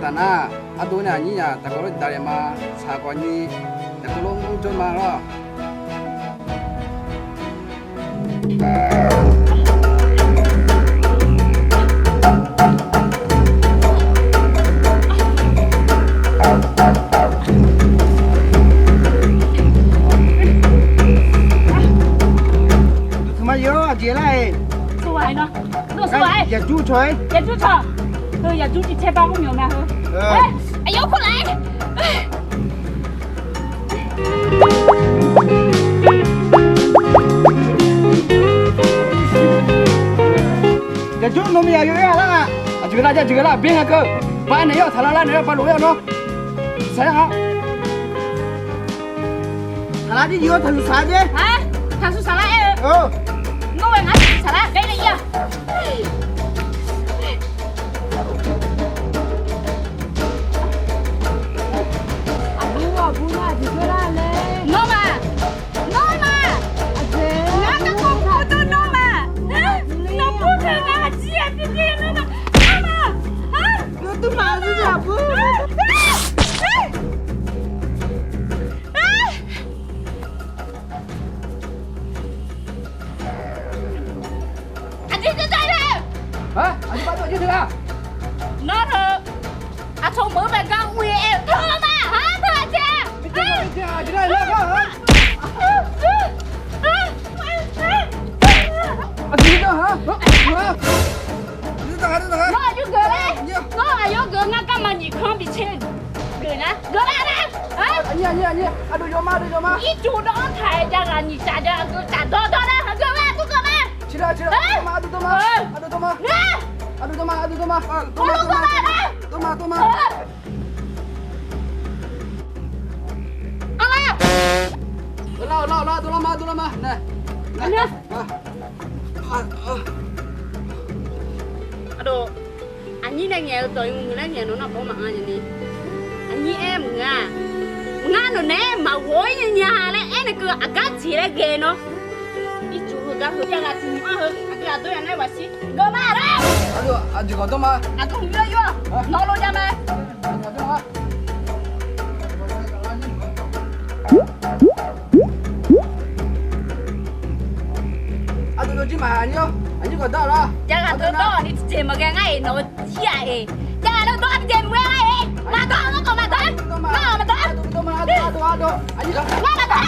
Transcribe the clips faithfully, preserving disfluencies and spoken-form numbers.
Nar, ardov nae aqnyir yaq taqkawv lof daqlaeq ma. Tsaq khawf ni taqkawv lof mr jawr ma lawr. Teuqma yawr aqjeq lar-eq. Yaqjur cawq-aer. Yaqjur cawq. Heu yaqjur tiq caer bar mr myawq mae heu. Aqyawf kur laf-aer. Yaqjur nawmaf yaq yawr-aer lar-aq, aqjeq lar jar aqjeq lar-aq, bae-a keuv. Bar naeq-awr taqlar lar naeq-awr bar lof-aer-awr nawr. Saq-aer-a. Taqlar jir jir-awr taqshuq saqlar jer. Taqshuq saqlar aer-eu. Nawr-aer ngar taqshuq saqlar bae nae ir-a. Aqbur aqbur nar aqjeq geur lar laer. Nawmaf. Nawmaf. Aqjeq. Ngar garkawv kawv dawr nawmaf. Nawq bur teu ngar aqjir aqbir nawmaf. Nawmaf. Nawr tmr maqzir aqbur. Aqjeq jawrjav-a. Aqjeq bar dawr jir teu-a. Nawr teu. Aqcawq meuq-eu baeqgar ur-ir aer-eu teu ma. Aq, teu aqjeq. Nawr aqjox geuf laer. Nawr aqjox geuf ngar garma nyiq kanr bi tser geuf nar geuf lar nar. Ircuf dawr-anr taq-aer jav ghaq nyiq tsaf jav aqgeu tsaf dawrdawr nar geuf ma, tov geuf ma. Aqdui dawr ma, aqdui dawr ma, aqdui dawr ma, aqdui dawr ma, aqdui dawr ma, dawr ma, dawr ma, dawr ma. Lar, lar, lar, dawr lar ma, dawr lar ma. Nae, nae. Aqdui, aqnyir nae ngaeq-eu dawq-ir muiq laer ngaeq nawq nar bawr maqanr nya ni. Aqnyir aer muiq-a. Ngar nawq naeq-aer maqghof-ir nya nya laer aernaeq keuv aqgar jeq laer ghae nawr. Ircuf heugar heu jav ghaq tiq hmq-anr heu aqgeu aqdawr yaq nar maqshir. Geuf ma laer. Aqdui, aqdui ghawq dawr ma. Aqdui hmq-ir-awr yur-awq. Nawr lor jav ma. Aqdui dawr jir ma aqnyir-awr, aqnyir ghawq dawr lar. Jav ghaq dawr dawr ni tiqjeq maqghae ngar-iq nawq-eu tir-aq-iq. Jav ghaq dawr dawr tiqjeq maqghae ngar-iq. Maqdawr, ngar khawf maqdawr. Ngar maqdawr. Ngar maqdawr. Ngar maqdawr.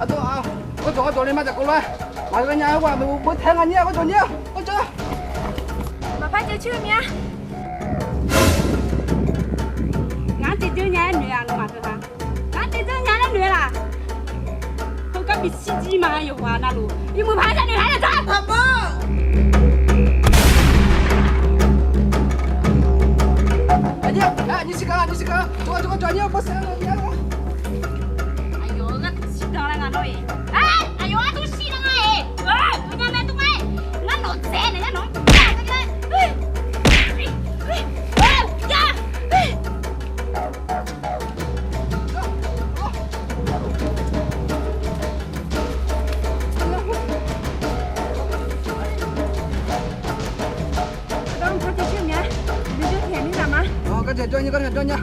Ardov, ghardzawq ghardzawq le ma, dzaqkawv lof-aer maqghae nya-eu ghaq maeqhu beu taeq nga nyir-a, ghardzawq nyir-a, ghardzawq. Maqpar caev coer mya. Ngar caev dzeur nya-aer noeq-a, nawmaf teu ha. Ngar caev dzeur nya laer noeq-aer laf. Heugar bishir jir ma, yawqghaq navluf iqmuiq paq-aer noeq-aer laf. Aqnyir, aqnyir shirka, aqnyir shirka. Aqnyir-a, ghardzawq aqnyir-a, ghardzawq aqnyir-a. Aqyawf-eu gharduq shirdan laer nga nawr-iq. Aqyawf gharduq shirdan nga-iq. Nya mae dmr-aer, ngar nawq dzaeq naeq ngar nawq-anr Gardzaq jawr nya, gardzaq jawr nya.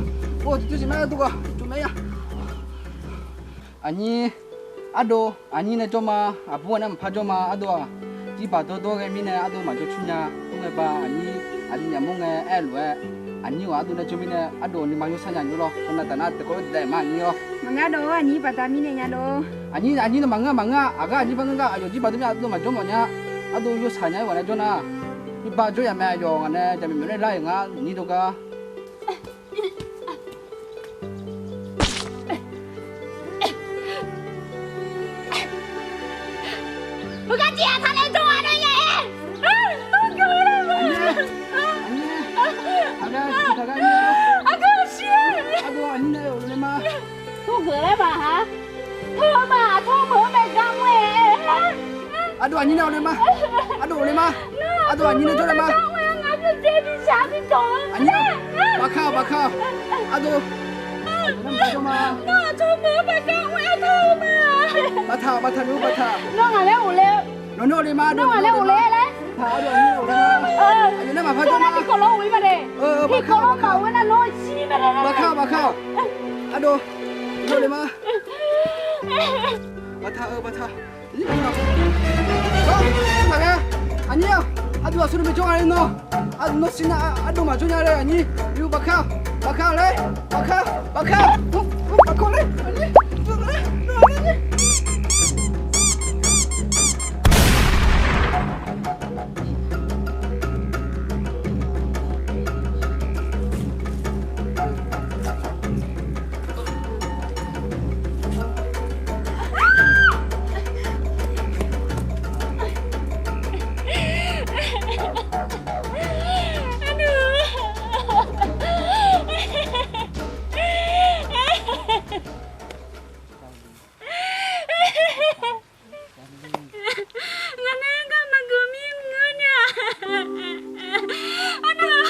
Or, tiqtuv siq ma, ardov ghaq tuv mae-a. Aqnyir, ardov, aqnyir nae jawr ma. Aqbur-anr nae maqpar jawr ma. Ardov-aq, jirbaq dawrdawr ghae mirnae ardov maqjawr coer nya. Khoerngae ba aqnyir aqli nyamur ngae aer-eu lof-aer, aqnyir-aq ardov nae jawr mirnae ardov nuima yawshar nya nymr lawr. Heunav taf nar taeqkawv lof daef ma aqnyir-awr. Maqngeur dov-ar, aqnyir baqda mirnae nya dov. Aqnyir, aqnyir nae maqngeur maqngeur-a. Aqgar aqnyir par ngeur gar aqyawf jirbaq dawr mir ardov maqjawr mawf nya. Ardov yawshaq nya-aer ghaq nae jawr nar, iqbax jawr yaf mae. Aqyawf ngaq nae jaqmyawf mawf nae lar-iq ngar nyir dov gar. Heugar tiq ghaq taq nae jawr-a nae nya-aer. Ardov aqnyir nae ghofle ma. Tawrgeuf laer maqha. Tawr ma, aqtawr meuq-anr bae gar mr-aer. Ardov aqnyir nae ghofle ma. Ardov ghofle ma. Ardov aqnyir nae jawrle ma. Aqnyir, baqka-awq, baqka-awq. Ardov, baqtaq, baqtaq, nawq-anr ghofle ma. Nawq-anr ghofle laer. Aqyawf nae maqpar jawr ma. Tiqkawv lawr ghofle ma de. Tiqkawv lawr maqghofle nar nawr shir ma de. Baqka-awq, baqka-awq. Ardov, nawr le ma. Baqtaq-eu, baqtaq. Aqnyir-aq, ardov aqsur nae jawr nga laer nawr. Nawr shir nar ardov maqjawr nya laer aqnyir. Yur baqka, baqka laer, baqka, baqka, baqka laer aqnyir. Ngaq nae gar maqgeuf mir ngeur nya. Ardov.